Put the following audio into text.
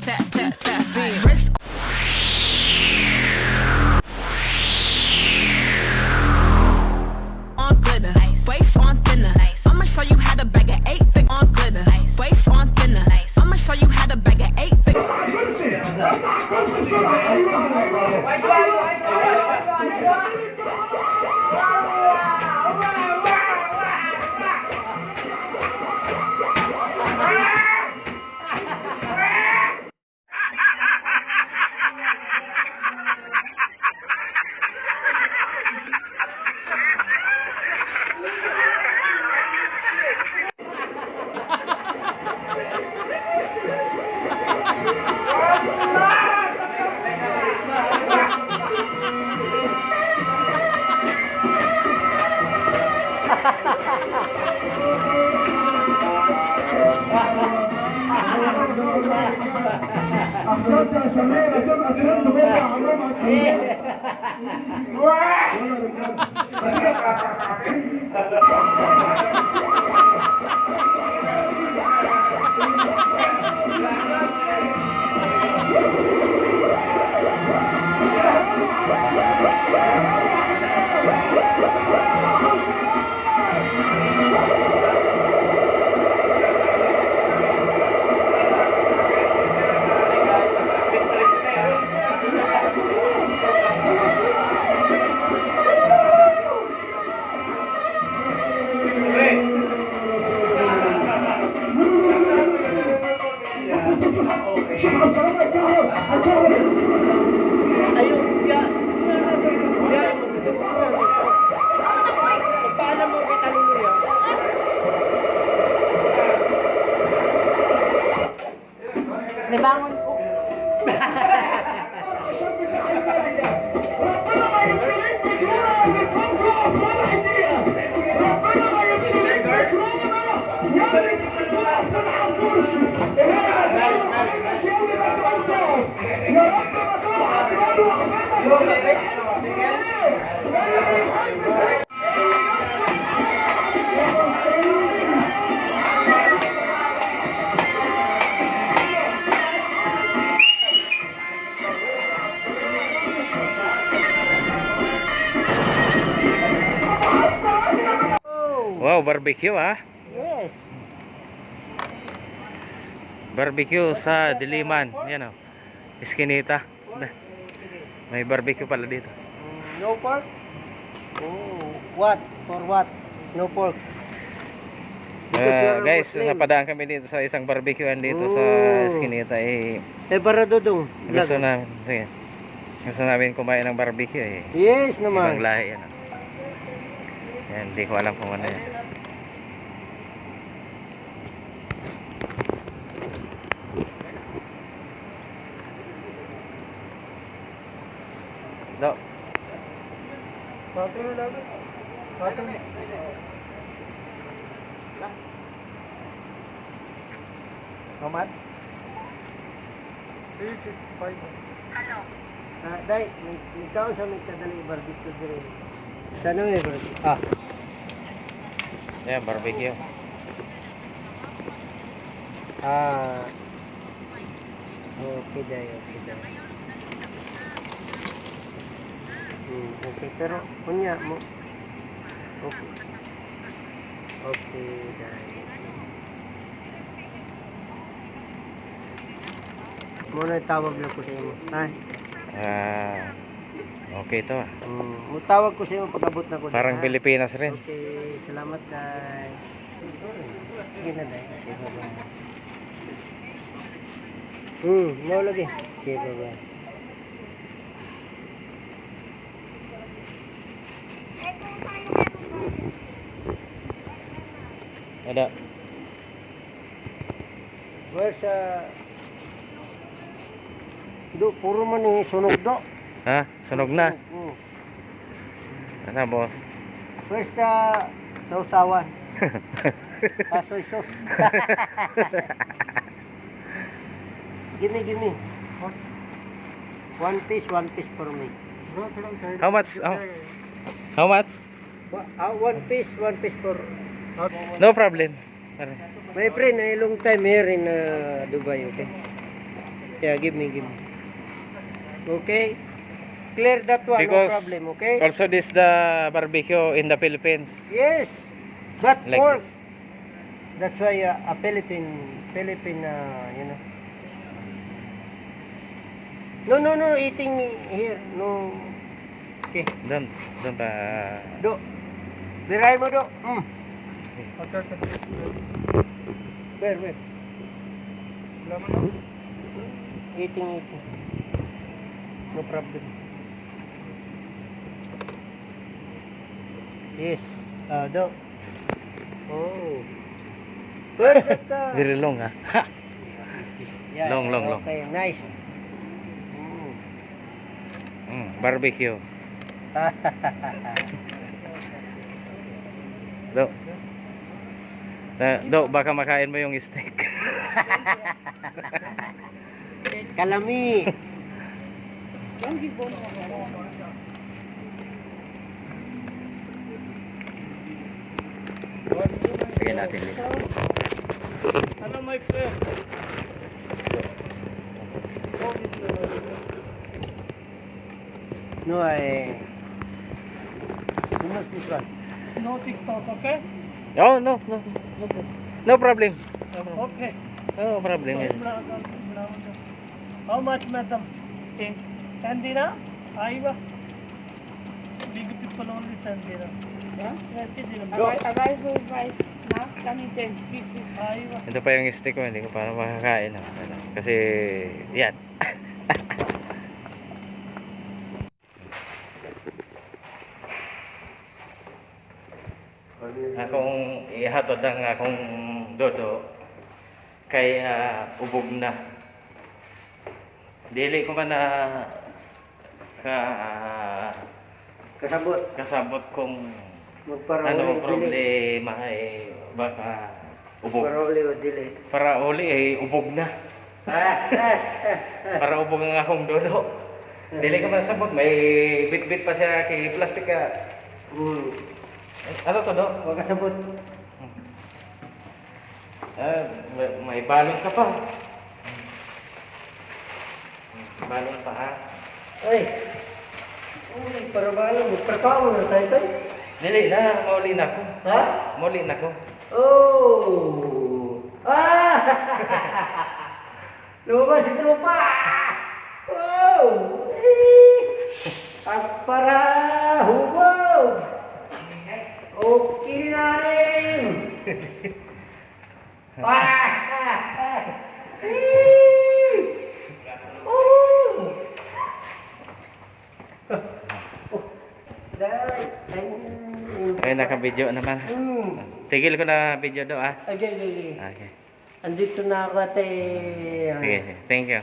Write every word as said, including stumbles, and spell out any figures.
Tap, tap, tap, wrist on glitter, waist on thinner. I'ma show you how to bag a eight figure on glitter, waist on thinner. I'ma show you how to bag a eight figure. Nibangon po. Wow, barbecue, ah. Yes. Barbecue sa Diliman. Yan, oh. Eskinita. May barbecue pala dito. Mm, no pork? Oh, what? For what? No pork. Because you are Muslim. Ah, guys, napadaan kami dito sa isang barbecuean dito sa Eskinita, eh. Eh, para Dodong. Gusto namin, sige. Gusto namin kumain ng barbecue, eh. Yes naman. Ibang lahi yan, ah. Yan, di ko alam kung ano yan. Do. Pati na lang. Pati na. How much? Three fifty-five. Ah, day, may, may taon sa may kadali barbecue dire. Sa ano may barbecue? Ah. Yan, barbecue. Ah. Okay, day. Okay, day. Hmm, okay, pero, unya mo. Okay. Okay, day. Muna tawag na ko sa imo. Ha? Ah, okay to, ah. Hmm, mutawag ko sa imo pag-abot na ko. Parang ha? Pilipinas rin. Okay, salamat, day. Sige na, day. Sige, bye-bye. Hmm, no, lagi. Sige, bye-bye. Ada. Where's, ah, do, puro man ni sunog do. Ha? Sunog na? Oo. Ano, boss? Where's the sausawan? Ah, soy sauce. Gimme, gimme. One piece, one piece for me. How much? How, how much? Wa-, ah, one piece, one piece for... No problem. My friend, a long time here in, uh, Dubai, okay? Yeah, give me, give me. Okay? Clear that one, no problem, okay? Also, this the barbecue in the Philippines. Yes. But like pork, that's why, uh, a Philippine, Philippine, uh, you know. No, no, no, eating here. No. Okay. Doon, doon pa. Do. Biray mo, do. Mm. Where, where? Wala man, no? Eating, eating. No problem. Yes. Ah, do. Oh. Perfect ka. Very long, ah. Yeah, long, long, long. Okay, nice. Mm. Mm, barbecue. Do. Na, do, baka makain mo yung steak. Kalami. Lagyan natin dito. Ano, my friend? No, I... You must this one. No TikTok, okay? No, no, no. No problem. No problem. Okay. No problem. How much, madam? Ten. Ten dinar? Aywa. Big people only ten dinar. Yeah? Thirty dinar. Arrival price na kami ten fifty. Aywa. Ito pa yung steak ko, hindi ko pa makakain, ah. Kasi, yan. Akong ihatod ang akong dodo kay, ah, ubog na. Dili ko man na ka-, kasabot. Kasabot kung ano problema, eh, baka ubog. Para uli o dili. Para uli, eh, ubog na. Para ubog ang akong dodo. Dili ko masabot, may bitbit pa siya kay plastic ka. Hmm. Ano to, do? Huwag kasabot. Ah, may, may balon ka pa. Balon pa, ha? Ay! Uy, para balon. Magtrabaho na tayo, tay. Dili na, mauli na ako. Ha? Mauli na ako. Oh! Ah! Lumabas si tropa! Oh! Eh! At para hubog! Okay na rin! Ah! Ah! Eh! Oh! Dai, ay, Ay, naka-video naman. Hmm. Tigil ko na video do, ah. Okay, okay, okay. Okay. Andito na ako, ate. Sige, sige. Thank you.